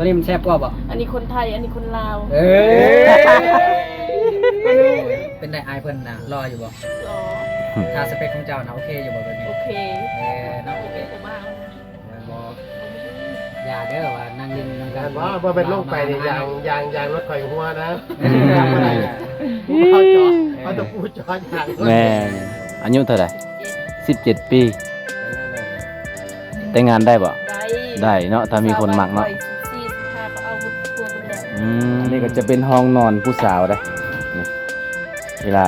ຕົວນີ້ມັນແຊບກວ່າບໍ່? ອັນນີ້ຄົນໄທ ອັນນີ້ຄົນລາວ. ເອີ ເປັນໄດອ້າຍເພິ່ນນະ ຫຼໍ່ຢູ່ບໍ່? ຫຼໍ່. ຖ້າສະເປັກຂອງເຈົ້ານະ ໂອເຄຢູ່ບໍ່ແບບນີ້? ໂອເຄ. ເອີ ເນາະ ໂອເຄ. ບໍ່ ຢ່າເດີວ່ານັ່ງຫຼິ້ນນຳກັນ ບໍ່ ບໍ່ແມ່ນລົງໄປນີ້ ຢາງ ຢາງ ຢາງລົດຂ້ອຍຫົວນະ. ເຂົາເຈາະ ເຂົາຕະປູເຈາະຢາງ. ແມ່ນ. ອາຍຸເທົ່າໃດ? ສິບເຈັດປີ. ແຕ່ງງານໄດ້ບໍ່? ໄດ້ ໄດ້ເນາະ ຖ້າມີຄົນມັກເນາະ. ອືມ ອັນນີ້ກໍຈະເປັນຫ້ອງນອນຜູ້ສາວເດ້ ນີ້ ເວລາ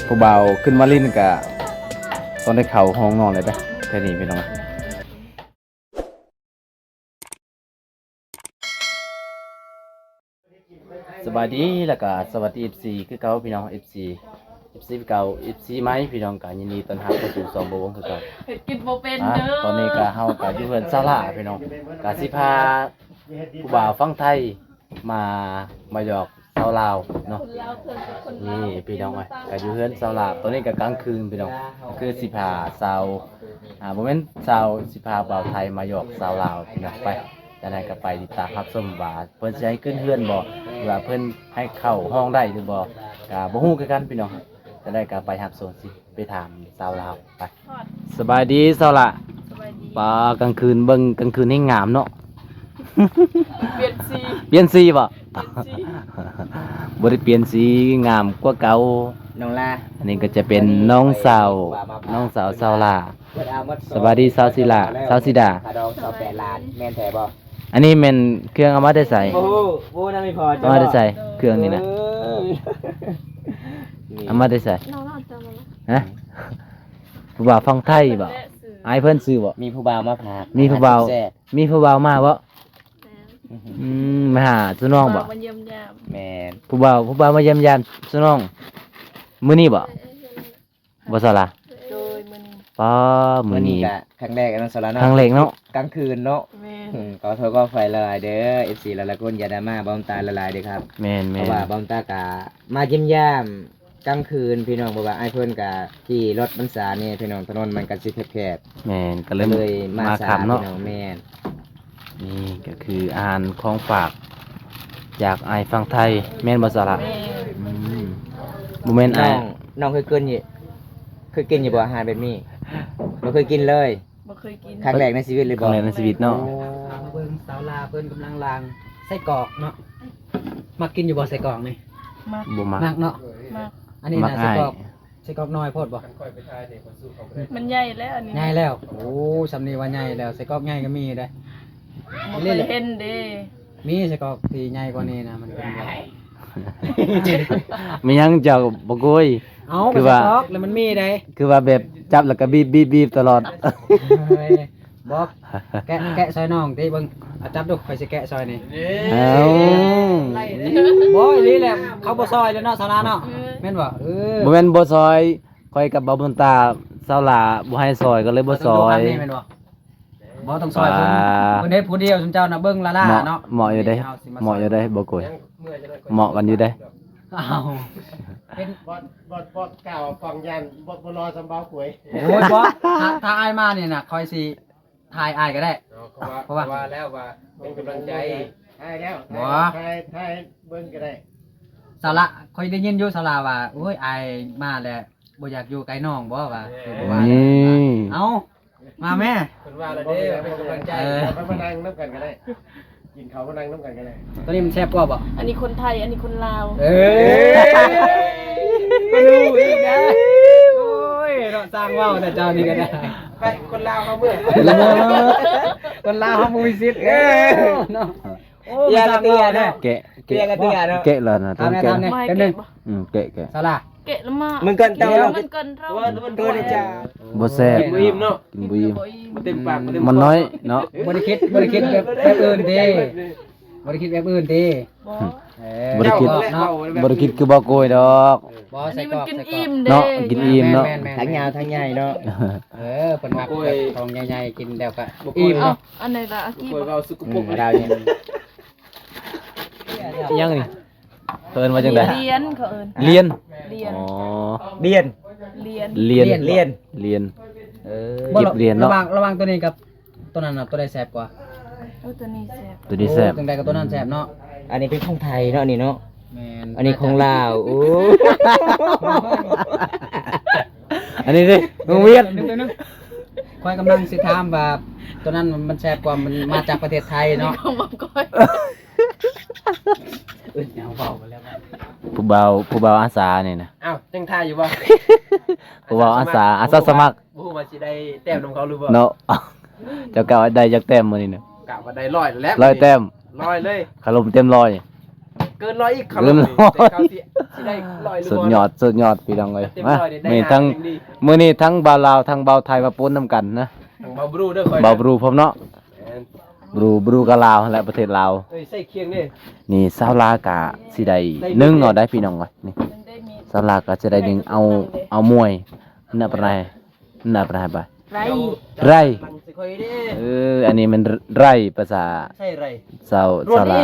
ຜູ້ບ່າວຂຶ້ນມາຫຼິ້ນກໍຕ້ອງໄດ້ເຂົ້າຫ້ອງນອນເລີຍເດ້ ແຖວນີ້ພີ່ນ້ອງ. ສະບາຍດີ ແລ້ວກໍສະຫວັດດີ ເອັຟຊີ ຄືເກົ່າພີ່ນ້ອງ ເອັຟຊີ ເອັຟຊີ ຄືເກົ່າ ເອັຟຊີ ໃໝ່ພີ່ນ້ອງ ກໍຍິນດີຕ້ອນຮັບເຂົ້າສູ່ຊ່ອງບໍ່ວົງຄືເກົ່າ. ເຮັດກິນບໍ່ເປັນເດີ. ຕອນນີ້ກໍເຮົາກໍຢູ່ເຮືອນສາວຫຼ້າພີ່ນ້ອງ ກໍຊິພາຜູ້ບ່າວຝັ່ງໄທມາ ມາຢອກສາວລາວເນາະ. ນີ້ພີ່ນ້ອງເອີຍ ກໍຢູ່ເຮືອນສາວຫຼ້າ ຕອນນີ້ກໍກາງຄືນພີ່ນ້ອງ ກໍຄືຊິພາສາວ ອ່າ ບໍ່ແມ່ນສາວ ຊິພາບ່າວໄທມາຢອກສາວລາວພີ່ນ້ອງ. ໄປ ຈັ່ງໃດກໍໄປຕິດຕາມຮັບຊົມວ່າເພິ່ນຊິໃຫ້ຂຶ້ນເຮືອນບໍ່ ຫຼືວ່າເພິ່ນໃຫ້ເຂົ້າຫ້ອງໄດ້ຫຼືບໍ່ ກໍບໍ່ຮູ້ຄືກັນພີ່ນ້ອງ. ຈັ່ງໃດກໍໄປຮັບຊົມ ຊິໄປຖາມສາວລາວ ໄປ. ສະບາຍດີສາວຫຼ້າ. ສະບາຍດີ. ປາ ກາງຄືນເບິ່ງ ກາງຄືນແຮ່ງງາມເນາະ. ປ່ຽນສີ ປ່ຽນສີບໍ່? ປ່ຽນສີ ບໍ່ໄດ້ປ່ຽນສີ ງາມກວ່າເກົ່າ ນ້ອງລາ. ອັນນີ້ກໍຈະເປັນນ້ອງສາວ ນ້ອງສາວສາວຫຼ້າ. ສະບາຍດີສາວສີລາ ສາວສີດາ. ຄ່າດອງຊາວແປດລ້ານ ແມ່ນແທ້ບໍ່? ອັນນີ້ແມ່ນເຄື່ອງເອົາມາແຕ່ໃສ? ໂອ້ໂຫ ນຳອີ່ພໍ່ ເອົາມາແຕ່ໃສເຄື່ອງນີ້ນະ? ເອົາມາແຕ່ໃສ? ຮະ? ຜູ້ບ່າວຝັ່ງໄທບໍ່? ອ້າຍເພິ່ນຊື້ບໍ່? ມີຜູ້ບ່າວມາຝາກ ມີຜູ້ບ່າວ ມີຜູ້ບ່າວມາບໍ່? ອືມ ມາຫາສະໜອງບໍ່? ມາຢ້ຽມຢາມ. ແມ່ນ. ຜູ້ບ່າວ ຜູ້ບ່າວມາຢ້ຽມຢາມສະໜອງ ມື້ນີ້ບໍ່? ບໍ່ສາລາ? ໂດຍ ມື້ນີ້. ປາ ມື້ນີ້ ມື້ນີ້ກະຄັ້ງແລກເນາະສາລາເນາະ. ຄັ້ງແລກເນາະ ກາງຄືນເນາະ. ແມ່ນ. ອືມ ຂໍໂທດຂໍອະໄພຫຼາຍໆເດີ ເອັຟຊີ ຫຼາຍໆຄົນຢ່າດຣາມາບ່າວຕາຫຼາຍໆເດີຄັບ. ແມ່ນໆ. ເພາະວ່າບ່າວຕາກະມາຢ້ຽມຢາມກາງຄືນພີ່ນ້ອງ ເພາະວ່າອ້າຍເພິ່ນກະຂີ່ລົດມັນຊ້າແດ່ພີ່ນ້ອງ ຖະໜົນມັນກະຊິແຄບໆ. ແມ່ນ ກໍເລີຍ ກໍເລີຍມາ ມາຄ່ຳເນາະ. ພີ່ນ້ອງ ແມ່ນ. ນີ້ກໍຄືອາຫານຂອງຝາກຈາກອ້າຍຝັ່ງໄທ ແມ່ນບໍ່ສາລະ? ແມ່ນ. ອືມ ບໍ່ແມ່ນອ້າຍ ນ້ອງ ນ້ອງເຄີຍກິນຢູ່ ເຄີຍກິນຢູ່ບໍ່ອາຫານແບບນີ້? ບໍ່ເຄີຍກິນເລີຍ? ບໍ່ເຄີຍກິນ. ຄັ້ງແລກໃນຊີວິດເລີຍບໍ່? ຄັ້ງແລກໃນຊີວິດເນາະ. ໂອ້ ມາເບິ່ງສາວລາວເພິ່ນກຳລັງລ້າງໄສ້ກອກເນາະ. ມັກກິນຢູ່ບໍ່ໄສ້ກອກນີ້? ມັກ. ບໍ່ມັກ. ມັກເນາະ? ມັກ. ອັນນີ້ນະ ໄສ້ກອກ ໄສ້ກອກນ້ອຍໂພດບໍ່? ມັນໃຫຍ່ແລ້ວອັນນີ້ ໃຫຍ່ແລ້ວ. ໂອ້ ສ່ຳນີ້ວ່າໃຫຍ່ແລ້ວ ໄສ້ກອກໃຫຍ່ກໍມີເດ້. ບໍ່ເຄີຍເຫັນເດ້. ມີໄສ້ກອກທີ່ໃຫຍ່ກວ່ານີ້ນະ ມັນເປັນແບບ ມີຫຍັງເຈົ້າບໍ່ໂກຍ? ເອົ້າ ຄືວ່າ ໄສ້ກອກແລ້ວມັນມີໄດ໋. ຄືວ່າແບບຈັບແລ້ວກໍບີບໆໆຕະຫຼອດ. ເອີຍ ບໍ່ ແກະ ແກະຊ່ອຍນ້ອງຕິເບິ່ງ. ອາ ຈັບດູ ຂ້ອຍຊິແກະຊ່ອຍນີ້. ເອົ້າ ບໍ່ ອີ່ຫຼີແຫຼະ ເຂົາບໍ່ຊ່ອຍແລ້ວເນາະ ສາວລາເນາະ. ເອີ ແມ່ນບໍ່? ເອີ ບໍ່ແມ່ນບໍ່ຊ່ອຍ ຂ້ອຍກັບບ່າວບຸນຕາ ສາວລາບໍ່ໃຫ້ຊ່ອຍ ກໍເລີຍບໍ່ຊ່ອຍ. ແມ່ນບໍ່? ບໍ່ຕ້ອງຊ່ອຍເພິ່ນ ອ່າ ເພິ່ນເຮັດຜູ້ດຽວ ຊຸມເຈົ້ານະເບິ່ງລ້າໆເນາະ. ເໝາະຢູ່ເດ້ ເໝາະຢູ່ເດ້ ບໍ່ໂກຍ ເໝາະກັນຢູ່ເດ້. ອ້າວ ເປັນ ບໍ່ ບໍ່ ບໍ່ກ້າເວົ້າກອງຢ້ານ ບໍ່ ບໍ່ຫຼໍ່ສ່ຳບ່າວໂກຍ. ໂອ້ຍ ບໍ່ ຖ້າ ຖ້າອ້າຍມານີ້ນະ ຂ້ອຍຊິ ຖ່າຍອ້າຍກໍໄດ້. ເອົາ ເພາະວ່າ ເພາະວ່າ ເພາະວ່າແລ້ວວ່າເປັນກຳລັງໃຈ ຖ່າຍແລ້ວ ບໍ່ ຖ່າຍ ຖ່າຍເບິ່ງກໍໄດ້. ສາລະ ຂ້ອຍໄດ້ຍິນຢູ່ສາລະວ່າ ໂອ້ຍ ອ້າຍມາແລ້ວບໍ່ຢາກຢູ່ໃກ້ນ້ອງບໍ່ວ່າ. ເອີ ບໍ່ວ່າ ອືມ ເອົ້າ ມາແມ່ ເພິ່ນວ່າລະເດ້ ເປັນກຳລັງໃຈ. ເອີ ເອົາໄປມານັ່ງນຳກັນກໍໄດ້ ກິນເຂົ້າມານັ່ງນຳກັນກໍໄດ້. ຕົວນີ້ມັນແຊບກວ່າບໍ່? ອັນນີ້ຄົນໄທ ອັນນີ້ຄົນລາວ. ເອີ ມາດູອີກນະ. ໂອ້ຍ ເນາະ ຊ່າງເວົ້ານະເຈົ້ານີ້ກໍໄດ້. ໄປ ຄົນລາວເຮົາເມືອ ຄົນລາວເຮົາບໍ່ມີສິດ. ເອີ ເນາະ ໂອ້ ມັນຊ່າງເວົ້າແທ້. ແກະ ແກະ ແກະລະນະ ຕ້ອງແກະ. ຖາມແນ່ ຖາມແນ່ ແປັບໜຶ່ງ. ອືມ ແກະ ແກະ ສາລາ ແກະລະມາ ມັນກ່ອນເຈົ້າ ມັນກ່ອນເຮົາ ບໍ່ແຊບ ກິນບໍ່ອີ່ມເນາະ ກິນບໍ່ອີ່ມ ບໍ່ເຕັມປາກ ບໍ່ເຕັມ ມັນນ້ອຍເນາະ. ບໍ່ໄດ້ຄິດ ບໍ່ໄດ້ຄິດແບບ ແບບອື່ນເດ້ ບໍ່ໄດ້ຄິດແບບອື່ນເດ້. ບໍ່ ເອີ ບໍ່ໄດ້ຄິດ ເຈົ້າເນາະ ບໍ່ໄດ້ຄິດຄືບໍ່ໂກຍດອກ. ບໍ່ ອັນນີ້ມັນກິນອີ່ມເດ້ ເນາະ ກິນອີ່ມເນາະ ແມ່ນໆໆ ທັງຍາວທັງໃຫຍ່ເນາະ. ເອີ ເພິ່ນມັກແບບຂອງໃຫຍ່ໆ ກິນແລ້ວກໍອີ່ມເນາະ. ອັນໃດລະ ອາກິ ບໍ່ໂກຍເວົ້າສຸກກະປົກ ອືມ ລາວຍັງ ຍັງນີ້ ເອີ້ນວ່າຈັ່ງໃດ? ລຽນ ເຂົາເອີ້ນ ລຽນ ລຽນ ອໍ ລຽນ ລຽນ ລຽນ ລຽນ ລຽນ. ເອີ ເກັບລຽນເນາະ. ລະຫວ່າງ ລະຫວ່າງຕົວນີ້ກັບຕົວນັ້ນນະ ຕົວໃດແຊບກວ່າ? ໂອ້ ຕົວນີ້ແຊບ ຕົວນີ້ແຊບ ໂອ້ ຈັ່ງໃດກໍຕົວນັ້ນແຊບເນາະ. ອັນນີ້ເປັນຂອງໄທເນາະ ອັນນີ້ເນາະ. ແມ່ນ ອັນນີ້ຂອງລາວ. ໂອ້ ອັນນີ້ເດ້ ຂອງຫວຽດ. ຂ້ອຍກຳລັງຊິຖາມວ່າ ຕົວນັ້ນມັນແຊບກວ່າ ມັນມາຈາກປະເທດໄທເນາະ. ຂອງມັນກ້ອຍ ເອີ້ນເອົາເວົ້າກັນແລ້ວ ຜູ້ບ່າວ ຜູ້ບ່າວອາສານີ້ນະ. ອ້າວ ຍັງຖ່າຍຢູ່ບໍ່? ຜູ້ບ່າວອາສາ ອາສາສະໝັກ ບໍ່ຮູ້ວ່າຊິໄດ້ແຕ້ມນຳເຂົາຫຼືບໍ່ເນາະ. ເຈົ້າກະວ່າໄດ້ຈັກແຕ້ມມື້ນີ້ນະ? ກະວ່າໄດ້ຮ້ອຍແລ້ວ ຮ້ອຍແຕ້ມ ຮ້ອຍເລີຍ. ຄາລົມເຕັມຮ້ອຍ ເກີນຮ້ອຍອີກ. ຄາລົມ ເກີນຮ້ອຍ ແຕ່ເຂົາຊິ ຊິໄດ້ຮ້ອຍຫຼືບໍ່? ສຸດຍອດ ສຸດຍອດ ພີ່ນ້ອງເອີຍ. ເຕັມຮ້ອຍນີ້ໄດ້ ມື້ນີ້ທັງ ຫ້າເຕັມດີ ມື້ນີ້ທັງບ່າວລາວ ທັງບ່າວໄທມາປົນນຳກັນນະ. ທັງບ່າວບຣູເດີ ບ່າວບຣູພ້ອມເນາະ. ແມ່ນ ບຣູ ບຣູກະລາວຫັ້ນແຫຼະ ປະເທດລາວ. ເອີຍ ໃສ່ຄຽງເດ້. ນີ້ສາວລາກະຊິໄດ້ ໄດ້ ໜຶ່ງເອົາໄດ້ພີ່ນ້ອງເອີຍ. ນີ້ສາວລາກະຊິໄດ້ໜຶ່ງ ເອົາ ເອົາມວຍ ໜ້າປານໃດ ໜ້າປານໃດ ໄຣ ໄຣ. ເອີ ອັນນີ້ແມ່ນໄຣ ພາສາ ໃຊ່ໄຣ ຊາວ ຊາວລາວ.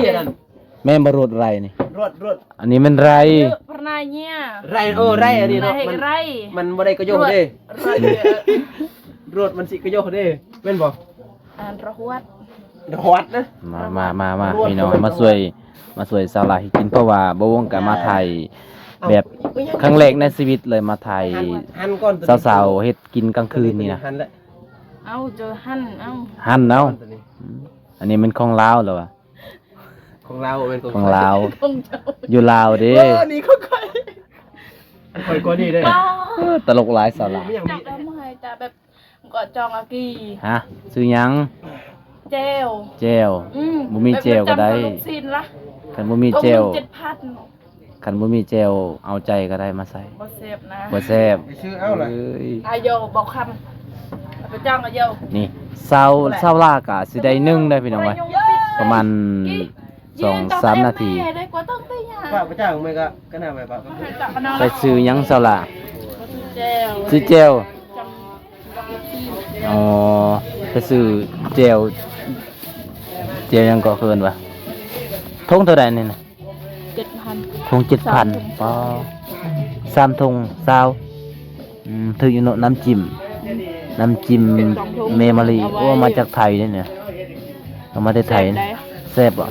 ແມ່ນບໍ່ ລົດໄຣນີ້ ລົດ ລົດ. ອັນນີ້ແມ່ນໄຣ ເອີ ປະນາຍເຍ ໄຣ. ໂອ້ ໄຣ ອັນນີ້ເນາະ ມັນ ມັນບໍ່ໄດ້ກະໂຍກເດ້ ລົດມັນຊິກະໂຍກເດ້ ແມ່ນບໍ່? ອັນ ຣະຫວັດ ຣະຫວັດນະ. ມາ ມາ ມາ ມາ ພີ່ນ້ອງ ມາຊ່ວຍ ມາຊ່ວຍສາວລາເຮັດກິນ ເພາະວ່າບໍ່ວົງກະມາຖ່າຍ ແບບຄັ້ງແລກໃນຊີວິດເລີຍ ມາຖ່າຍສາວໆເຮັດກິນກາງຄືນນີ້ນະ. ເອົາ ເຈົ້າຫັນເອົາ ຫັນເອົາ. ອັນນີ້ແມ່ນຂອງລາວແລ້ວວະ ຂອງລາວ ແມ່ນຂອງ ຂອງລາວ ຂອງເຈົ້າ ຢູ່ລາວເດ້. ເອີ ນີ້ຂອງຂ້ອຍ ຂ້ອຍກວ່ານີ້ເດ້. ເອີ ຕະຫຼົກຫຼາຍສາວລາ. ຈັບແລ້ວມາໃຫ້ ຈະແບບ ກໍຈອງອາກີ. ຮະ ຊື່ຫຍັງ? ແຈ່ວ ແຈ່ວ. ອືມ ບໍ່ມີແຈ່ວກໍໄດ້ ແບບຈຳຂະໜົມຊີ້ນລະ ຄັນບໍ່ມີແຈ່ວ ເຈັດພັນ. ຄັນບໍ່ມີແຈ່ວເອົາໃຈກໍໄດ້ມາໃສ່ ບໍ່ແຊບນະ ບໍ່ແຊບ ໄປຊື້ເອົາລະ. ເອີຍ ອາໂຍ ບໍ່ຄຳ ໄປຈ້າງອາໂຍ. ນີ້ສາວ ສາວລາກະຊິໄດ້ໜຶ່ງໄດ້ພີ່ນ້ອງເອີຍ ປະມານສອງສາມນາທີ. ປະເຈົ້າມັນກໍ ກໍໜ້າໄປປະ ໄປຊື້ຫຍັງສາວລາ? ຊື້ແຈ່ວ ຊື້ແຈ່ວ. ອໍ ໄປຊື້ແຈ່ວ ແຈ່ວຫຍັງເກາະ ເອີ້ນວ່າ ຖົງເທົ່າໃດນີ້ນະ? ເຈັດພັນ ຖົງເຈັດພັນ. ສາມຖົງ ອໍ ສາມຖົງຊາວ. ອືມ ຖືກຢູ່ເນາະ ນ້ຳຈິ້ມ ນ້ຳຈິ້ມແມ່ມະລິ. ໂອ້ ມາຈາກໄທເດ້ນີ້ ເອົາມາແຕ່ໄທ. ແຊບບໍ່?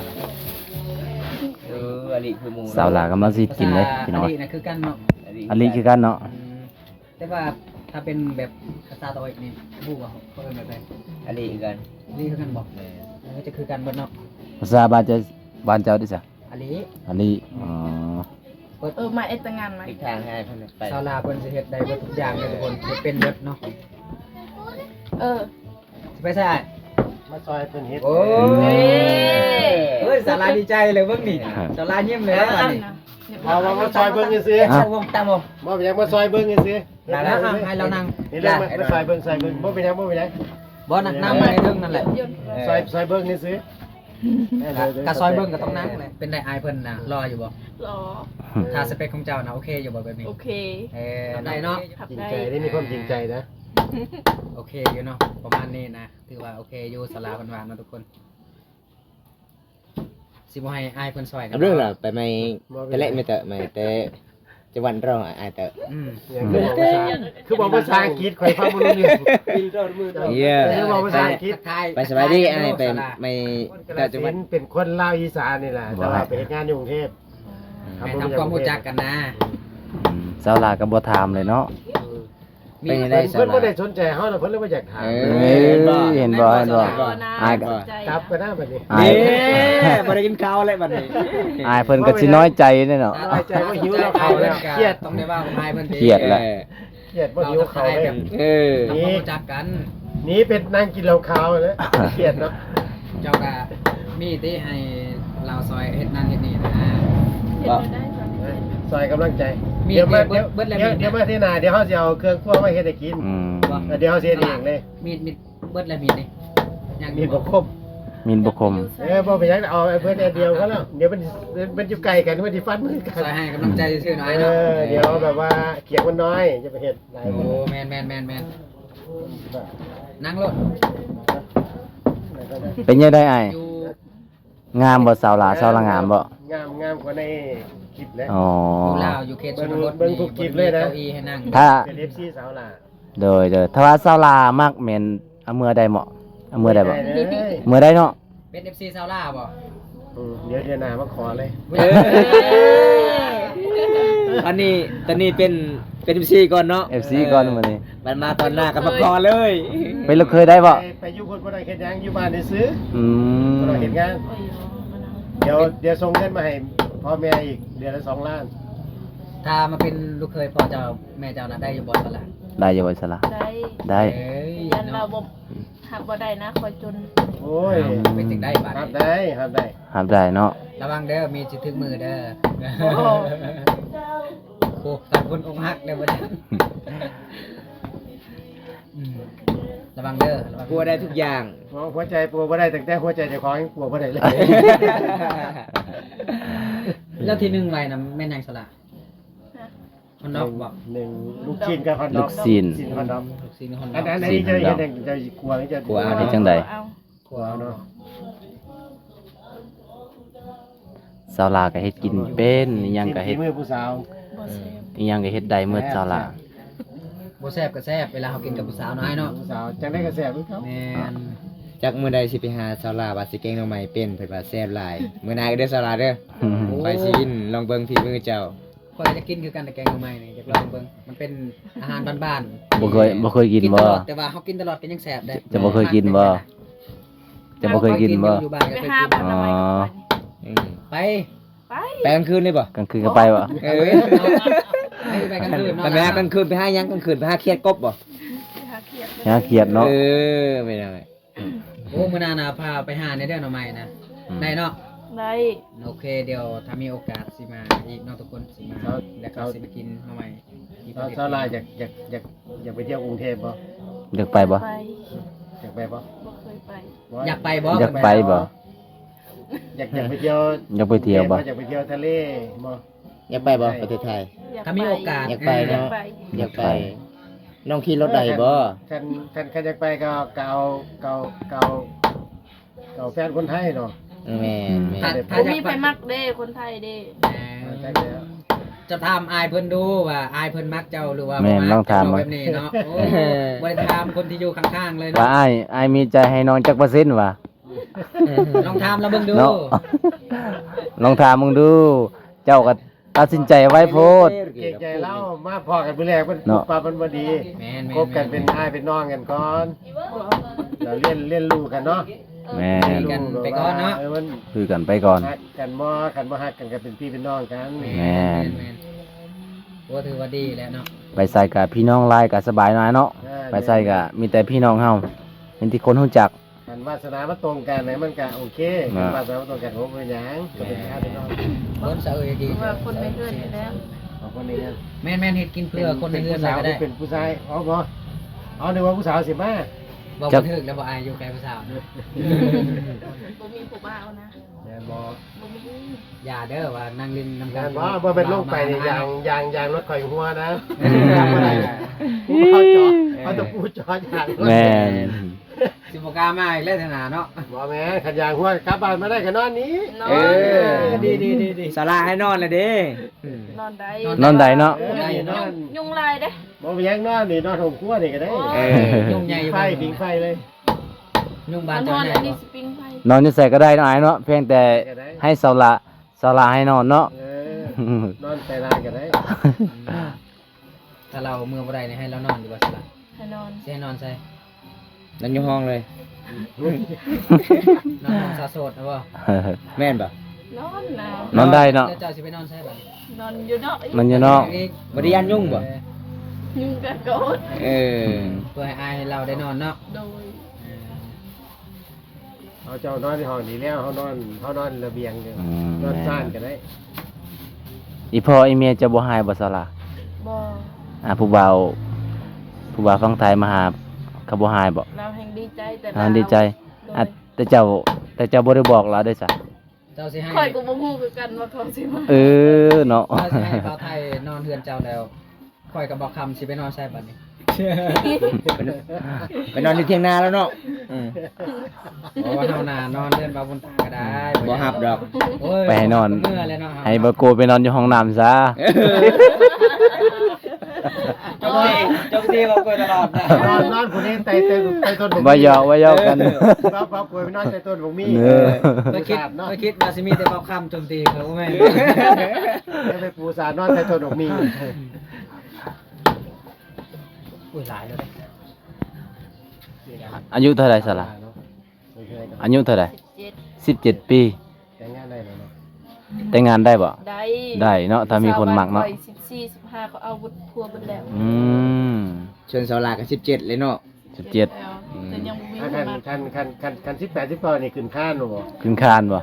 ເອີ ອາລິຄືໝູ່ ສາວລາວກຳລັງຊິກິນເລີຍພີ່ນ້ອງ. ອາລິນະຄືກັນເນາະ ອາລິຄືກັນເນາະ. ອືມ ແຕ່ວ່າຖ້າເປັນແບບພາສາຕາເວັກນີ້ ຮູ້ບໍ່ເຂົາເອີ້ນແບບໃດ? ອາລິຄືກັນ ອາລິຄືກັນບໍ່? ແມ່ນ ເອີ ຈະຄືກັນເບິດເນາະ. ພາສາບ້ານເຈົ້າ ບ້ານເຈົ້າເດ້ຊະ? ອາລິ ອາລິ. ອໍ ເອີ ມາເຮັດແຕ່ງານໃໝ່ ອີກທາງໃຫ້ເພິ່ນໄປ. ສາວລາວເພິ່ນຊິເຮັດໄດ້ເບິດທຸກຢ່າງເລີຍທຸກຄົນ ເຮັດເປັນເບິດເນາະ. ເອີ ຊິໄປໃສອ້າຍ? ມາຊ່ອຍເພິ່ນເຮັດ. ໂອ້ຍ ເອີຍ ສາວລາດີໃຈເລີຍເບິ່ງນີ້ ສາວລາຍິ້ມເລີຍບາດນີ້. ເອົາ ມາ ມາຊ່ອຍເບິ່ງຊື່ໆ. ຕາມບໍ່ ຕາມບໍ່ ບໍ່ເປັນຫຍັງ ມາຊ່ອຍເບິ່ງຊື່ໆ. ນັ້ນລະ ໃຫ້ລາວນັ່ງ ນີ້ລະ ມາຊ່ອຍເບິ່ງ ຊ່ອຍເບິ່ງ. ບໍ່ເປັນຫຍັງ ບໍ່ເປັນຫຍັງ. ບໍ່ ນັ່ງ ນັ່ງມາໃນເທິງນັ້ນແຫຼະ ຊ່ອຍ ຊ່ອຍເບິ່ງຊື່ໆ. ກະຊ່ອຍເບິ່ງກໍຕ້ອງນັ່ງແຫຼະ. ເປັນໃດອ້າຍເພິ່ນນະ ຫຼໍ່ຢູ່ບໍ່? ຫຼໍ່. ຖ້າສະເປັກຂອງເຈົ້ານະ ໂອເຄຢູ່ບໍ່ແບບນີ້? ໂອເຄ. ເອີ ໄດ້ເນາະ ຈິງໃຈເດ້ ມີຄວາມຈິງໃຈນະ. ໂອເຄຢູ່ເນາະ ປະມານນີ້ນະ ຖືວ່າໂອເຄຢູ່. ສາວລາວເພິ່ນວ່າເນາະທຸກຄົນ. ຊິບໍ່ໃຫ້ອ້າຍເພິ່ນຊ່ອຍກັນ. ເອົາເລື່ອງລະ ໄປໃໝ່ ແຕ່ແລກແມ່ນເຕີ ໃໝ່ແຕ່ ຈະວັນເຮົາອ້າຍເຕີ. ອືມ ຄືເວົ້າພາສາ ຄືເວົ້າພາສາອັງກິດ ຂ້ອຍຟັງບໍ່ຮູ້ເລື່ອງ. ເອີ ຄືເວົ້າພາສາອັງກິດ. ໄປສະບາຍດີອ້າຍ ໄປໃໝ່ເຕີ ຈະວັນ ເປັນຄົນລາວອີສານນີ້ລະ ແຕ່ວ່າໄປເຮັດງານຢູ່ກຸງເທບ. ໃຫ້ທຳຄວາມຮູ້ຈັກກັນນະ. ອືມ ສາວລາວກໍບໍ່ຖາມເລີຍເນາະ. ເອີ ເພິ່ນ ເພິ່ນບໍ່ໄດ້ສົນໃຈເຮົານະ ເພິ່ນເລີຍບໍ່ຢາກຖາມ. ເອີ ເຫັນບໍ່ ເຫັນບໍ່ ເຫັນບໍ່? ອ້າຍກໍ ກັບກັນນະບັດນີ້. ອ້າຍ ເອີ ບໍ່ໄດ້ກິນເຂົ້າແລ້ວບັດນີ້. ອ້າຍເພິ່ນກໍຊິນ້ອຍໃຈເດ້ເນາະ ນ້ອຍໃຈ ບໍ່ຫິວເຂົ້າແລ້ວ ຄຽດ. ຕ້ອງໄດ້ເວົ້າກັບອ້າຍເພິ່ນ ຄຽດແລ້ວ ຄຽດ ບໍ່ຫິວເຂົ້າແລ້ວ. ເອີ ຕ້ອງຮູ້ຈັກກັນ. ໜີໄປນັ່ງກິນເຫຼົ້າຂາວແລ້ວ ຄຽດເນາະ. ເຈົ້າກະມີຕິໃຫ້ລາວຊ່ອຍເຮັດນັ້ນເຮັດນີ້ນະ. ເຮັດແນວໃດ? ຊ່ອຍກຳລັງໃຈ. ມີດ ດຽວມາ ມີດ ເບິດ ເບິດແລ້ວ ດຽວ ມີດ ດຽວມາເທື່ອໜ້າ ດຽວເຮົາຊິເອົາເຄື່ອງຄົວມາເຮັດໃຫ້ກິນ. ອືມ ດຽວເຮົາຊິເຮັດເອງເລີຍ. ມີດ ມີດ ເບິດແລ້ວມີດນີ້ ຍັງ ມີດບໍ່ຄົມ. ມີດບໍ່ຄົມ. ເອີ ບໍ່ເປັນຫຍັງ ເອົາໄອ້ເພິ່ນອັນດຽວກໍແລ້ວ. ດຽວມັນ ມັນຢູ່ໃກ້ກັນ ມັນຊິຟັນມືກັນ. ຊ່ອຍໃຫ້ກຳລັງໃຈຊື່ໆ ນ້ອຍເນາະ. ເອີ ດຽວແບບວ່າກຽງມັນນ້ອຍ ຢ່າໄປເຮັດຫຼາຍ. ໂອ້ ແມ່ນໆໆໆ. ນັ່ງໂລດ. ເປັນຈັ່ງໃດອ້າຍ? ຢູ່ ງາມບໍ່ສາວລາວ? ສາວລາວງາມບໍ່? ງາມ ງາມກວ່າໃນຄລິບແຫຼະ. ອໍ ຢູ່ລາວ ຢູ່ເຂດຊົນນະບົດ ເບິ່ງທຸກຄລິບເລີຍນະ ມີເກົ້າອີ່ໃຫ້ນັ່ງ. ຖ້າເປັນເອັຟຊີສາວລາວ. ໂດຍ ໂດຍ. ຖ້າວ່າສາວລາວມັກແມ່ນ ເອົາເມືອໄດ້ເໝາະ ເອົາເມືອໄດ້ບໍ່? ເມືອໄດ້ເນາະ. ເປັນເອັຟຊີຊາວລາວບໍ່? ອືມ ດຽວເດືອນໜ້າມາຂໍເລີຍ. ເອີ ອັນນີ້ ຕອນນີ້ເປັນ ເປັນເອັຟຊີກ່ອນເນາະ ເອັຟຊີກ່ອນມື້ນີ້ ບັດມາຕອນໜ້າກໍມາຂໍເລີຍ. ເປັນລູກເຂີຍໄດ້ບໍ່? ໄປ ໄປຢູ່ພຸ້ນບໍ່ໄດ້ເຮັດຫຍັງ ຢູ່ບ້ານຊື່ໆ. ອືມ ບໍ່ໄດ້ເຮັດງານ. ດຽວ ດຽວສົ່ງເງິນມາໃຫ້ພໍ່ແມ່ອີກເດືອນລະສອງລ້ານ. ຖ້າມາເປັນລູກເຂີຍພໍ່ເຈົ້າແມ່ເຈົ້ານະ ໄດ້ຢູ່ບໍ່ສະລະ? ໄດ້ຢູ່ບໍ່ສະລະ? ໄດ້ ໄດ້. ເອີຍ ຢ້ານລາວບໍ່ ເນາະ ຮັບບໍ່ໄດ້ນະ ຂ້ອຍຈົນ. ໂອ້ຍ ເປັນຈັ່ງໃດບາດນີ້? ຮັບໄດ້ ຮັບໄດ້ ຮັບໄດ້ເນາະ. ລະວັງເດີ ມີດຊິຖືກມືເດີ. ໂອ້ ໂອ້ ຕາຍຄົນອົກຫັກເດີບັດນີ້. ອືມ ລະວັງເດີ ລະວັງ. ປົວໄດ້ທຸກຢ່າງ. ຫົວ ຫົວໃຈປົວບໍ່ໄດ້ ຕັ້ງແຕ່ຫົວໃຈເຈົ້າຂອງຍັງປົວບໍ່ໄດ້ເລີຍ. ແລ້ວທີໜຶ່ງໄວ້ນະແມ່ນຫຍັງສະລະ? ຮະ? ຮອດດອກບໍ່? ໜຶ່ງ ລູກຊີ້ນກັບຮອດດອກ. ລູກຊີ້ນ ລູກຊີ້ນກັບຮອດດອກ. ອັນ ອັນນີ້ເຈົ້າເຮັດຫຍັງ? ເຈົ້າຊິຂົ້ວ ເຈົ້າຊິ ຂົ້ວເອົາ. ເຮັດຈັ່ງໃດ? ຂົ້ວເອົາເນາະ. ສາວລາກໍເຮັດກິນເປັນ ອີ່ຫຍັງກໍເຮັດ ຝີມືຜູ້ສາວ. ບໍ່ແຊບ ອີ່ຫຍັງກໍເຮັດໄດ້ໝົດສາວລາ. ບໍ່ແຊບກໍແຊບ ເວລາເຮົາກິນກັບຜູ້ສາວເນາະ ອ້າຍເນາະ. ຜູ້ສາວ ຈັ່ງໃດກໍແຊບຄືເກົ່າ. ແມ່ນ. ຈັກມື້ໃດຊິໄປຫາສາວລາວ່າຊິແກງໜໍ່ໄມ້ເປັນ ເພິ່ນວ່າແຊບຫຼາຍ. ມື້ໜ້າເດີສາວລາເດີ. ໂອ້ ຂ້ອຍຊິກິນ ລອງເບິ່ງຝີມືເຈົ້າ. ຂ້ອຍກໍຢາກກິນຄືກັນ ແກງໜໍ່ໄມ້ນີ້ ຢາກລອງເບິ່ງ ມັນເປັນອາຫານບ້ານໆ. ບໍ່ເຄີຍ ບໍ່ເຄີຍກິນບໍ່? ກິນຕະຫຼອດ ແຕ່ວ່າເຮົາກິນຕະຫຼອດກໍຍັງແຊບເດ້. ເຈົ້າບໍ່ເຄີຍກິນບໍ່? ເຈົ້າບໍ່ເຄີຍກິນບໍ່? ຢູ່ບ້ານກໍເຄີຍກິນ. ອໍ ອືມ ໄປ ໄປ ໄປກາງຄືນເລີຍບໍ່? ກາງຄືນກໍໄປບໍ່? ເອີ ໄປກາງຄືນເນາະ. ໄປຫາກາງຄືນ ໄປຫາຫຍັງກາງຄືນ? ໄປຫາຂຽດກົບບໍ່? ໄປຫາຂຽດ ໄປຫາຂຽດເນາະ. ເອີ ໄປໄດ້. ໂອ້ ມື້ໜ້ານະພາໄປຫາແດ່ເດີໜໍ່ໄມ້ນະ. ອືມ ໄດ້ເນາະ? ໄດ້. ໂອເຄ ດຽວຖ້າມີໂອກາດຊິມາອີກເນາະທຸກຄົນ ຊິມາ ແລ້ວກໍຊິມາກິນໜໍ່ໄມ້. ສາວລາ ຢາກ ຢາກ ຢາກ ຢາກໄປທ່ຽວກຸງເທບບໍ່? ຢາກໄປບໍ່? ຢາກໄປບໍ່? ບໍ່ເຄີຍໄປ. ຢາກໄປບໍ່? ຢາກໄປບໍ່? ຢາກ ຢາກໄປທ່ຽວ ຢາກໄປທ່ຽວບໍ່? ຢາກໄປທ່ຽວທະເລບໍ່? ຢາກໄປບໍ່ ປະເທດໄທ? ຢາກໄປ ຖ້າມີໂອກາດ. ຢາກໄປເນາະ. ຢາກໄປ ຢາກໄປ. ນ້ອງຂີ່ລົດໄດ້ບໍ່? ຄັນ ຄັນ ຄັນຢາກໄປກໍ ກໍເອົາ ກໍເອົາ ກໍເອົາ ກໍເອົາແຟນຄົນໄທເນາະ. ແມ່ນ ແມ່ນ. ຖ້າ ຖ້າ ບໍ່ມີໃຜມັກເດ້ ຄົນໄທເດ້. ເອີ ຈັກແລ້ວ ຈະຖາມອ້າຍເພິ່ນດູວ່າ ອ້າຍເພິ່ນມັກເຈົ້າ ຫຼືວ່າບໍ່ມັກ. ແມ່ນ ລອງຖາມເບິ່ງ ແບບນີ້ເນາະ. ໂອ້ ບໍ່ໄດ້ຖາມຄົນທີ່ຢູ່ຂ້າງໆເລີຍເນາະ ວ່າ ອ້າຍ ອ້າຍມີໃຈໃຫ້ນ້ອງຈັກເປີເຊັນວ່າ. ລອງຖາມລາວເບິ່ງດູເນາະ. ລອງຖາມເບິ່ງດູ ເຈົ້າກໍຕັດສິນໃຈໄວໂພດ. ເກງໃຈລາວ ມາພໍ້ກັນມື້ແລກ ມັນ ເນາະ ປຸບປັບມັນບໍ່ດີ. ແມ່ນໆໆ. ຄົບກັນເປັນອ້າຍເປັນນ້ອງກັນກ່ອນ ແລ້ວລຽນ ລຽນຮູ້ກັນເນາະ. ແມ່ນ. ຄຸຍກັນໄປກ່ອນເນາະ. ເອີ ມັນ ຄຸຍກັນໄປກ່ອນ. ຮັກກັນບໍ່? ຄັນບໍ່ຮັກກັນກໍເປັນພີ່ເປັນນ້ອງກັນ. ແມ່ນ. ແມ່ນໆ. ໂອ້ ຖືວ່າດີແລ້ວເນາະ. ໄປໃສກໍພີ່ນ້ອງຫຼາຍກໍສະບາຍໜ້ອຍເນາະ. ເອີ ໄປໃສກໍມີແຕ່ພີ່ນ້ອງເຮົາ ເຫັນທີ່ຄົນຮູ້ຈັກ. ຄັນວາສະໜາມັນຕົງກັນ ມັນກະໂອເຄ. ອ່າ ຄັນວາສະໜາມັນຕົງກັນ ໂອ້ ບໍ່ເປັນຫຍັງ ກໍເປັນພີ່ເປັນນ້ອງ. ຄົນສະເອີຍດີ ເພາະວ່າຄົນໃນເຮືອນຢູ່ແລ້ວ. ເອົາຄົນໃນເຮືອນ. ແມ່ນໆ ເຮັດກິນເພື່ອຄົນໃນເຮືອນເລີຍກໍໄດ້. ເປັນຜູ້ສາວ ເປັນຜູ້ຊາຍ ເອົາບໍ່? ເອົາ ນຶກວ່າຜູ້ສາວຊິມາ. ເວົ້າບໍ່ຖືກແລ້ວບໍ່ ອາຍຢູ່ໃກ້ຜູ້ສາວ. ບໍ່ມີຜູ້ບ່າວນະ. ແມ່ນບໍ່? ບໍ່ມີ. ຢ່າເດີ ວ່ານັ່ງຫຼິ້ນນຳກັນ. ແມ່ນບໍ່? ບໍ່ແມ່ນລົງໄປນີ້ ຢາງ ຢາງ ຢາງລົດຂ້ອຍຫົວນະ. ເອີ ຈຳບໍ່ໄດ້ນະ. ຜູ້ເຂົາຈອດ ເຂົາຕະປູຈອດຢາງລົດ. ແມ່ນ. ຊິບໍ່ກ້າມາອີກແລ້ວເທື່ອໜ້າເນາະ. ບໍ່ແມ່ນ ຄັນຢາງຫົວກັບບ້ານມາໄດ້ກໍນອນນີ້. ນອນ. ເອີ ດີໆໆໆ. ສາລາໃຫ້ນອນແລ້ວເດ້. ອືມ ນອນໄດ້ ນອນໄດ້ເນາະ. ເອີ ນອນໄດ້ເນາະ. ຍຸງ ຍຸງຫຼາຍເດ້. ບໍ່ເປັນຫຍັງ ນອນນີ້ ນອນຫ້ອງຄົວນີ້ກໍໄດ້. ໂອ້ຍ ເອີ ຍຸງໃຫຍ່ຢູ່. ຜິງໄຟ ຜິງໄຟເລີຍ. ຍຸງບ້ານເຈົ້າໃຫຍ່ບໍ່? ນອນຢູ່ໃສກໍໄດ້ເນາະ ອ້າຍເນາະ ພຽງແຕ່ໃຫ້ສາລາ ສາລາໃຫ້ນອນເນາະ. ເອີ ນອນໃສລາກໍໄດ້. ອືມ ຖ້າລາວເມືອບໍ່ໄດ້ນີ້ ໃຫ້ລາວນອນຢູ່ບໍ່ສາລາ? ໃຫ້ນອນ. ຊິໃຫ້ນອນໃສ? ນອນຢູ່ຫ້ອງເລີຍ. ນອນຫ້ອງສາວໂສດນະບໍ່? ແມ່ນບໍ່? ນອນນະ. ນອນໄດ້ເນາະ. ແລ້ວເຈົ້າຊິໄປນອນໃສບາດນີ້? ນອນຢູ່ນອກ. ນອນຢູ່ນອກ. ບໍ່ໄດ້ຢ້ານຍຸງບໍ່? ເອີ ຍຸງກໍໂກດ. ເອີ ເພື່ອໃຫ້ອ້າຍເຮົາໄດ້ນອນເນາະ. ໂດຍ. ເອີ ເຮົາເຈົ້ານອນໃນຫ້ອງນີ້ແລ້ວ ເຮົານອນ ເຮົານອນລະບຽງຢູ່. ອືມ ນອນຊານກໍໄດ້. ອີ່ພໍ່ອີ່ແມ່ເຈົ້າບໍ່ຮ້າຍບໍ່ສາລາ? ບໍ່. ອ່າ ຜູ້ບ່າວ ຜູ້ບ່າວຝັ່ງໄທມາຫາ ເຂົາບໍ່ຮ້າຍບໍ່? ລາວແຮ່ງດີໃຈ ແຕ່ລາວແຮ່ງດີໃຈ. ໂດຍ. ອ່າ ແຕ່ເຈົ້າ ແຕ່ເຈົ້າບໍ່ໄດ້ບອກລາວເດ້ຊະ? ເຈົ້າຊິໃຫ້ ຂ້ອຍກໍບໍ່ຮູ້ຄືກັນວ່າເຂົາຊິມາ. ເອີເນາະ. ເຈົ້າຊິໃຫ້ບ່າວໄທນອນເຮືອນເຈົ້າແລ້ວ ຂ້ອຍກັບບ່າວຄຳຊິໄປນອນໃສບາດນີ້? ໄປນອນຢູ່ຖຽງນາແລ້ວເນາະ. ອືມ ເພາະວ່າເຮົານະນອນເຮືອນບ່າວບຸນຕາກໍໄດ້. ອືມ ບໍ່ຮັບດອກ. ໂອ້ຍ ໄປໃຫ້ນອນ ເມື່ອແລ້ວເນາະ. ໃຫ້ບ່າວໂກໄປນອນຢູ່ຫ້ອງນ້ຳຊະ. ໂຈມຕີ ໂຈມຕີເວົ້າກ້ວຍຕະຫຼອດນະ. ນອນ ນອນຜູ້ນີ້ໃຕ້ ໃຕ້ ໃຕ້ຕົ້ນ ບໍ່ຢອກ ບໍ່ຢອກກັນ. ເອີ ເວົ້າ ເວົ້າກ້ວຍໄປນອນໃຕ້ຕົ້ນບັກມີ. ເອີ ຂ້ອຍຄິດ ຂ້ອຍຄິດວ່າຊິມີແຕ່ເວົ້າຄຳໂຈມຕີ ບໍ່ແມ່ນ ແລ້ວໄປປູສານອນໃຕ້ຕົ້ນບັກມີ. ໂອ້ຍ ຫຼາຍແລ້ວເດ້. ອາຍຸເທົ່າໃດຊະລະ? ອາຍຸເທົ່າໃດ? ສິບເຈັດ ສິບເຈັດປີ. ແຕ່ງງານໄດ້ແລ້ວເນາະ? ແຕ່ງງານໄດ້ບໍ່? ໄດ້ ໄດ້ເນາະ ຖ້າມີຄົນມັກເນາະ. ສິບສີ່ ສິບຫ້າ ເຂົາເອົາເບິດຜົວເບິດແລ້ວ. ອືມ ສ່ວນສາວຫຼ້າກໍສິບເຈັດເລີຍເນາະ. ສິບເຈັດ ແລ້ວ ອືມ ແຕ່ຍັງບໍ່ມີຄົນມັກ. ຄັນ ຄັນ ຄັນ ຄັນສິບແປດ ສິບເກົ້າ ນີ້ຂຶ້ນຄານບໍ່? ຂຶ້ນຄານບໍ່?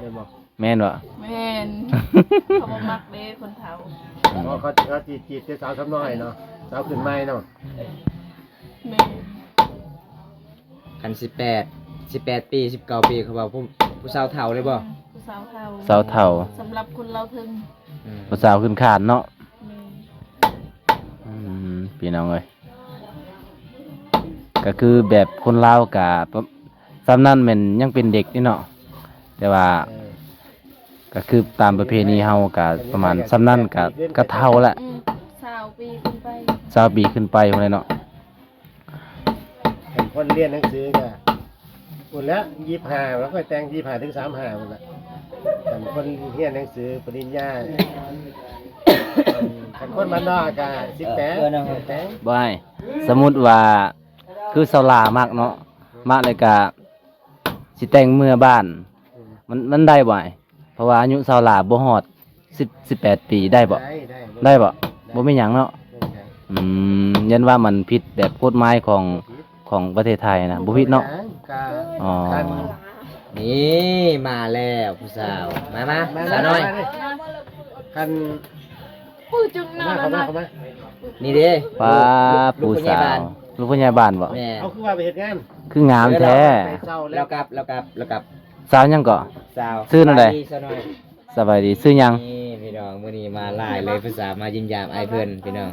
ແມ່ນບໍ່? ແມ່ນບໍ່? ແມ່ນ ເຂົາບໍ່ມັກເດ້ຄົນເຖົ້າ. ອືມ ເພາະເຂົາ ເຂົາຈີບ ຈີບແຕ່ສາວສ່ຳນ້ອຍເນາະ ສາວຂຶ້ນໃໝ່ເນາະ. ແມ່ນ. ຄັນສິບແປດ ສິບແປດປີ ສິບເກົ້າປີ ເຂົາເວົ້າຜູ້ ຜູ້ສາວເຖົ້າເລີຍບໍ່? ອືມ ຜູ້ສາວເຖົ້າ ສາວເຖົ້າ ສຳລັບຄົນລາວເທິງ. ອືມ ຜູ້ສາວຂຶ້ນຄານເນາະ. ແມ່ນ. ອືມ ພີ່ນ້ອງເອີຍ ກໍຄືແບບຄົນລາວກະ ປະ ສ່ຳນັ້ນແມ່ນຍັງເປັນເດັກຢູ່ເນາະ ແຕ່ວ່າ ເອີ ກໍຄືຕາມປະເພນີເຮົາກະປະມານສ່ຳນັ້ນກະ ກະເຖົ້າແຫຼະ. ອືມ ຊາວປີຂຶ້ນໄປ ຊາວປີຂຶ້ນໄປພຸ້ນແຫຼະເນາະ. ຄັນຄົນຮຽນໜັງສືກະພຸ້ນແຫຼະ ຊາວຫ້າ ແລ້ວຄ່ອຍແຕ່ງ ຊາວຫ້າ ເຖິງ ສາມສິບຫ້າ ພຸ້ນແຫຼະ. ຄັນຄົນຮຽນໜັງສືປະລິນຍາ ຄັນຄົນບ້ານນອກກະ ເອີ ສິບແປດ ເອີ ແຕ່ງ. ບໍ່ ສົມມຸດວ່າ ຄືສາວຫຼ້າມັກເນາະ ມັກແລ້ວກະຊິແຕ່ງເມືອບ້ານ ອືມ ມັນ ມັນໄດ້ບໍ່ອ້າຍ? ເພາະວ່າອາຍຸສາວຫຼ້າບໍ່ຮອດສິບ ສິບແປດປີ ໄດ້ບໍ່? ໄດ້ ໄດ້ ໄດ້ບໍ່? ໄດ້ ບໍ່ມີຫຍັງເນາະ. ບໍ່ມີຫຍັງ. ອືມ ຢ້ານວ່າມັນຜິດແບບກົດໝາຍຂອງ ຂອງປະເທດໄທນະ ບໍ່ຜິດເນາະ. ອໍ ນີ້ມາແລ້ວຜູ້ສາວ ມາ ມາ ມາ ສາວນ້ອຍ ມາ ມາ ມາ ຄັນ ໂອ້ຍ ຈຶ່ງໜ້າ ມາ ມາ ມາ ມາ ນີ້ເດ້ ປ້າ ລູກ ລູກຜູ້ໃຫຍ່ບ້ານ ຜູ້ສາວ ລູກຜູ້ໃຫຍ່ບ້ານບໍ່? ແມ່ນ. ເອົາ ຄືວ່າໄປເຮັດງານ ຄືງາມແທ້. ເອີ ລາວກັບ ລາວກັບ ລາວກັບ. ສາວຫຍັງເກາະ? ສາວ ຊື່ແນວໃດ? ສະບາຍດີ ສາວນ້ອຍ. ສະບາຍດີ ຊື່ຫຍັງ? ນີ້ພີ່ນ້ອງ ມື້ນີ້ມາຫຼາຍເລີຍ ຜູ້ສາວມາຢ້ຽມຢາມອ້າຍເພິ່ນ ພີ່ນ້ອງ.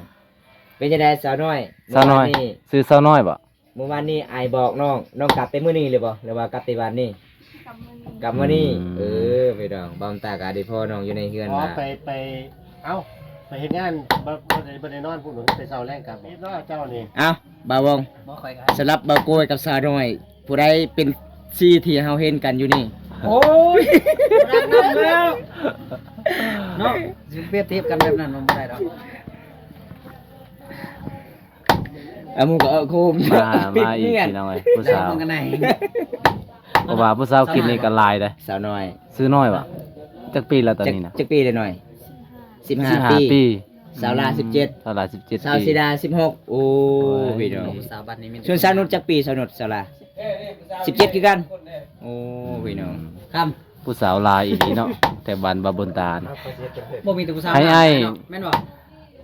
ເປັນຈັ່ງໃດສາວນ້ອຍ? ສາວນ້ອຍ ມື້ວານນີ້ ຊື່ສາວນ້ອຍບໍ່? ມື້ວານນີ້ອ້າຍບອກນ້ອງ ນ້ອງກັບແຕ່ມື້ນີ້ເລີຍບໍ່ ຫຼືວ່າກັບແຕ່ວານນີ້? ກັບມື້ນີ້ ກັບມື້ນີ້. ອືມ ເອີ ພີ່ນ້ອງ ບ່າວຕາກໍໄດ້ພໍ້ນ້ອງຢູ່ໃນເຮືອນ. ອໍ ວ່າ ໄປ ໄປ ເອົ້າ ໄປເຮັດງານ ບໍ່ ບໍ່ໄດ້ ບໍ່ໄດ້ນອນພຸ້ນ ໄປເຊົ້າແລງກັບ. ເຮັດເນາະເຈົ້ານີ້. ເອົ້າ ບ່າວວົງ ສຳລັບບ່າວໂກ້ຍກັບສາວນ້ອຍ ຜູ້ໃດເປັນຊີທີ່ເຮົາເຫັນກັນຢູ່ນີ້? ໂອ້ຍ ບໍ່ໄດ້ນຳແລ້ວເນາະ ຊິປຽບທຽບກັນແບບນັ້ນມັນບໍ່ໄດ້ດອກ. ອາ ໝູ່ກໍເອີ ໂຄມ ມາ ມາອີກ ພີ່ນ້ອງເອີຍ ຜູ້ສາວ ເພາະວ່າຜູ້ສາວກິນນີ້ກໍຫຼາຍເດ້. ສາວນ້ອຍ ຊື່ນ້ອຍຫວາ? ຈັກປີແລ້ວຕອນນີ້ນະ? ຈັກປີແລ້ວນ້ອຍ? ສິບຫ້າ ສິບຫ້າປີ. ສາວຫຼ້າສິບເຈັດ ສາວຫຼ້າສິບເຈັດ ສາວສີດາສິບຫົກ. ໂອ້ ໂອ້ຍ ພີ່ນ້ອງ ສາວບັດນີ້ມີ ສ່ວນສາວນຸດຈັກປີ? ສາວນຸດ ສາວຫຼ້າ ສິບເຈັດຄືກັນ. ໂອ້ ພີ່ນ້ອງ ຄຳ ຜູ້ສາວຫຼາຍອີ່ຫຼີເນາະ ແຖວບ້ານບ່າວບຸນຕານ. ບໍ່ມີແຕ່ຜູ້ສາວ ໃຫ້ອ້າຍ ແມ່ນບໍ່?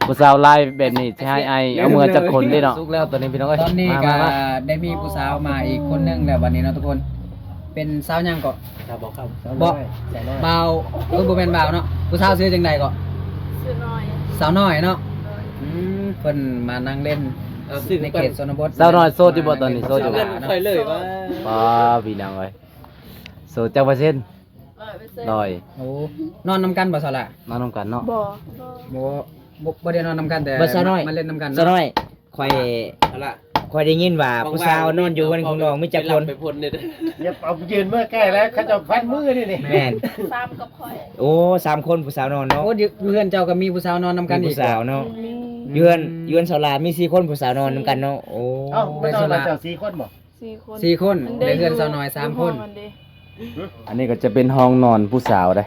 ຜູ້ສາວຫຼາຍແບບນີ້ຊິໃຫ້ອ້າຍເອົາເມືອຈັກຄົນເດ້ເນາະ. ສຸກແລ້ວຕອນນີ້ພີ່ນ້ອງເອີຍ. ຕອນນີ້ ມາ ກໍ ມາ ໄດ້ມີຜູ້ສາວມາອີກຄົນໜຶ່ງແລ້ວບັດນີ້ເນາະທຸກຄົນ. ເປັນສາວຫຍັງເກາະ? ສາວບໍ່ເຂົ້າ ສາວນ້ອຍ ບໍ່ ສາວນ້ອຍ ບ່າວ ເອີ ບໍ່ແມ່ນບ່າວເນາະ. ຜູ້ສາວຊື່ຈັ່ງໃດເກາະ? ຊື່ນ້ອຍ ສາວນ້ອຍເນາະ. ໂດຍ ອືມ ເພິ່ນມານັ່ງຫຼິ້ນ ເອີ ໃນເຂດຊົນນະບົດ. ສາວນ້ອຍໂສດຢູ່ບໍ່ຕອນນີ້? ໂສດຢູ່. ຂ້ອຍເລີຍວ່າ ປ້າ ພີ່ນ້ອງເອີຍ ໂສດຈັກເປີເຊັນ? ຮ້ອຍເປີເຊັນ. ໂອ້ ນອນນຳກັນບໍ່ສາວຫຼ້າ? ນອນນຳກັນເນາະ. ບໍ່ ບໍ່ ບໍ່ ບໍ່ໄດ້ນອນນຳກັນ ແຕ່ ສາວນ້ອຍ ມາ ມາຫຼິ້ນນຳກັນເນາະ. ສາວນ້ອຍ ຂ້ອຍ ເອົາລະ ຂ້ອຍໄດ້ຍິນວ່າຜູ້ສາວນອນຢູ່ເຮືອນຂອງນ້ອງມີຈັກຄົນ? ຢ່າເອົາຢືນມາໃກ້ແລ້ວ ເຂົາເຈົ້າຟັນມືນີ້ນີ້. ແມ່ນ ສາມກັບຂ້ອຍ. ໂອ້ ສາມຄົນຜູ້ສາວນອນເນາະ. ໂອ້ ຢູ່ເຮືອນເຈົ້າກໍມີຜູ້ສາວນອນນຳກັນອີກ? ມີຜູ້ສາວເນາະ. ອືມ ຢູ່ເຮືອນ ຢູ່ເຮືອນສາວຫຼ້າມີສີ່ຄົນ ຜູ້ສາວນອນນຳກັນເນາະ. ໂອ້ ເອົ້າ ແມ່ນສາວຫຼ້າ ເຈົ້າສີ່ຄົນບໍ່? ສີ່ຄົນ ສີ່ຄົນ ແຕ່ເຮືອນສາວນ້ອຍສາມຄົນ. ອັນນີ້ກໍຈະເປັນຫ້ອງນອນຜູ້ສາວເດ້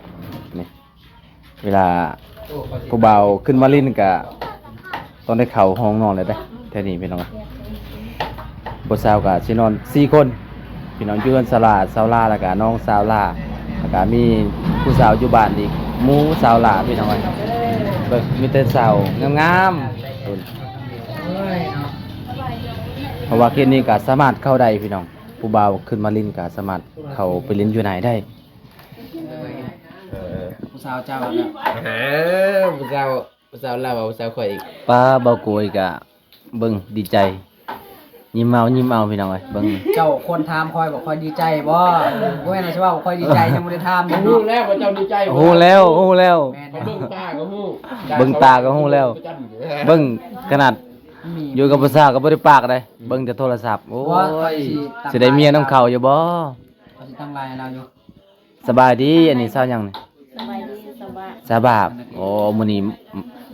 ນີ້ ເວລາຜູ້ບ່າວຂຶ້ນມາຫຼິ້ນກໍຕ້ອງໄດ້ເຂົ້າຫ້ອງນອນເລີຍເດ້ ແຖວນີ້ພີ່ນ້ອງ. ຜູ້ສາວກໍຊິນອນສີ່ຄົນພີ່ນ້ອງ ຢູ່ເຮືອນສາວຫຼ້າ ສາວຫຼ້າ ແລ້ວກໍນ້ອງສາວຫຼ້າ ແລ້ວກໍມີຜູ້ສາວຢູ່ບ້ານອີກ ໝູ່ສາວຫຼ້າພີ່ນ້ອງເອີຍ. ເບິ່ງ ມີແຕ່ສາວງາມໆ ເພາະວ່າເຂດນີ້ກໍສາມາດເຂົ້າໄດ້ພີ່ນ້ອງ ຜູ້ບ່າວຂຶ້ນມາຫຼິ້ນກໍສາມາດເຂົ້າໄປຫຼິ້ນຢູ່ໃນໄດ້. ເອີ ຜູ້ສາວເຈົ້ານະ ເອີ ຜູ້ສາວ ຜູ້ສາວລາວ ຜູ້ສາວຂ້ອຍອີກ. ປ້າ ເບົາໂກຍກະເບິ່ງດີໃຈ ຍິ້ມເອົາ ຍິ້ມເອົາພີ່ນ້ອງເອີຍ. ເບິ່ງ ເຈົ້າຄວນຖາມຂ້ອຍວ່າຂ້ອຍດີໃຈບໍ່? ບໍ່ແມ່ນວ່າຊິເວົ້າວ່າຂ້ອຍດີໃຈ ຍັງບໍ່ໄດ້ຖາມເນາະ. ຮູ້ແລ້ວວ່າເຈົ້າດີໃຈ. ຮູ້ແລ້ວ ຮູ້ແລ້ວ. ແມ່ນ ເບິ່ງຕາກໍຮູ້ ເບິ່ງຕາກໍຮູ້ແລ້ວ. ເບິ່ງຂະໜາດ ຢູ່ກັບຜູ້ສາວກໍບໍ່ໄດ້ປາກໃດ ເບິ່ງແຕ່ໂທລະສັບ. ໂອ້ຍ ຊິໄດ້ເມຍນຳເຂົາຢູ່ບໍ່? ເຂົາຊິຕັ້ງລາຍໃຫ້ລາວຢູ່. ສະບາຍດີ ອັນນີ້ສາວຫຍັງນີ້? ສະບາຍດີ ສາວບາບ. ສາວບາບ. ໂອ້ ມື້ນີ້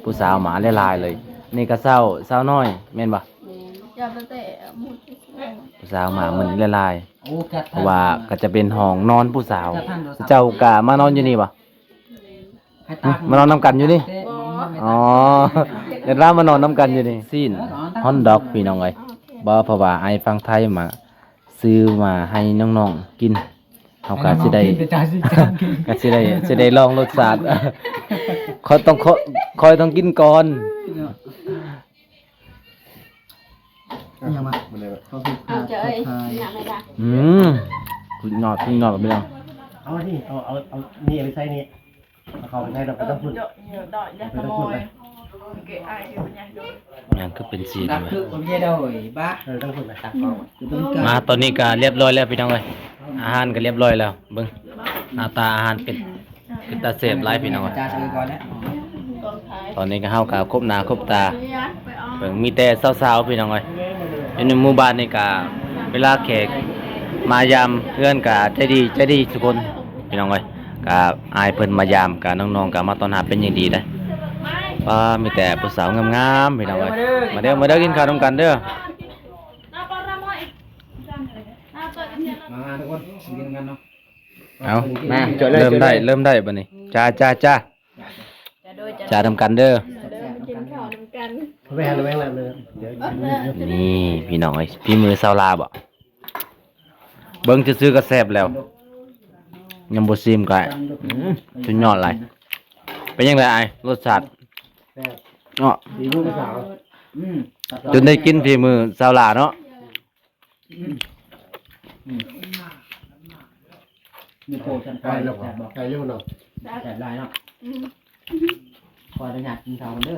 ຜູ້ສາວມາຫຼາຍໆເລີຍ. ນີ້ກໍສາວ ສາວນ້ອຍແມ່ນບໍ່? ແມ່ນ. ຜູ້ສາວມາມື້ນີ້ຫຼາຍໆ ໂອ້ ເພາະວ່າກໍຈະເປັນຫ້ອງນອນຜູ້ສາວ. ເຈົ້າກໍມານອນຢູ່ນີ້ບໍ່? ມານອນນຳກັນຢູ່ນີ້. ອໍ ເຫັນລາວມານອນນຳກັນຢູ່ນີ້. ຊີ້ນຮອດດອກ ພີ່ນ້ອງເອີຍ. ບໍ່ ເພາະວ່າອ້າຍຝັ່ງໄທມາຊື້ມາໃຫ້ນ້ອງໆກິນ ເຮົາກໍຊິໄດ້ ກໍຊິໄດ້ ຊິໄດ້ລອງລົດຊາດ. ຂ້ອຍຕ້ອງ ຂ້ອຍຕ້ອງກິນກ່ອນ. ຫຍັງວະ? ເອົາເຈົ້າເອີຍ ຫຍັງໄດ້ລະ? ອືມ ສຸດຍອດ ສຸດຍອດ ພີ່ນ້ອງ. ເອົານີ້ ເອົາ ເອົາ ເອົານີ້ໄປໃສ່ນີ້ ເອົາເຂົ້າໄປໃສ່ດອກ ໄປຕັ້ງພຸ້ນ ໄປຕັ້ງພຸ້ນໄປ. ຫຍັງຄືເປັນສີນີ້ວະ? ເອີ ຕັ້ງພຸ້ນໄປ. ມາ ຕອນນີ້ກໍລຽບຮ້ອຍແລ້ວ ພີ່ນ້ອງເອີຍ. ອາຫານກໍລຽບຮ້ອຍແລ້ວ. ເບິ່ງ ໜ້າຕາອາຫານເປັນ ເປັນຕາແຊບຫຼາຍ ພີ່ນ້ອງເອີຍ. ຕອນນີ້ກໍເຮົາກໍຄົບໜ້າຄົບຕາ ເບິ່ງມີແຕ່ສາວໆ ພີ່ນ້ອງເອີຍ. ຢູ່ໃນໝູ່ບ້ານນີ້ກໍເວລາແຂກມາຢາມເຮືອນກໍໃຈດີ ໃຈດີທຸກຄົນ ພີ່ນ້ອງເອີຍ. ກໍອ້າຍເພິ່ນມາຢາມ ກໍນ້ອງໆກໍມາຕ້ອນຮັບເປັນຢ່າງດີເດ້. ປ້າ ມີແຕ່ຜູ້ສາວງາມໆ ພີ່ນ້ອງເອີຍ. ມາເດີ ມາເດີ ກິນເຂົ້ານຳກັນເດີ. ມາໆ ທຸກຄົນ ກິນນຳກັນເນາະ. ເອົາ ມາ ເລີ່ມໄດ້ ເລີ່ມໄດ້ບັດນີ້. ຈ້າ ຈ້າ ຈ້າ ຈ້ານຳກັນເດີ. ມາເດີ ມາກິນເຂົ້ານຳກັນ. ໄປຫາລະແວງລະເລີ ນີ້ພີ່ນ້ອງເອີຍ ຝີມືຊາວລາວບໍ? ເບິ່ງຊື່ໆກໍແຊບແລ້ວ ຍັງບໍ່ຊີມກໍ ອືມ ສຸດຍອດຫຼາຍ. ເປັນຈັ່ງໃດອ້າຍ ລົດຊາດ? ແຊບເນາະ ສີມືຜູ້ສາວ. ອືມ ຈົນໄດ້ກິນຝີມືຊາວລາວເນາະ. ອືມ ອືມ ມີໂປຊັ້ນໄປແຊບບໍ່? ໄປຢູ່ເນາະ ແຊບຫຼາຍເນາະ. ອືມ ຂໍອະນຸຍາດກິນເຂົ້າກ່ອນເດີ.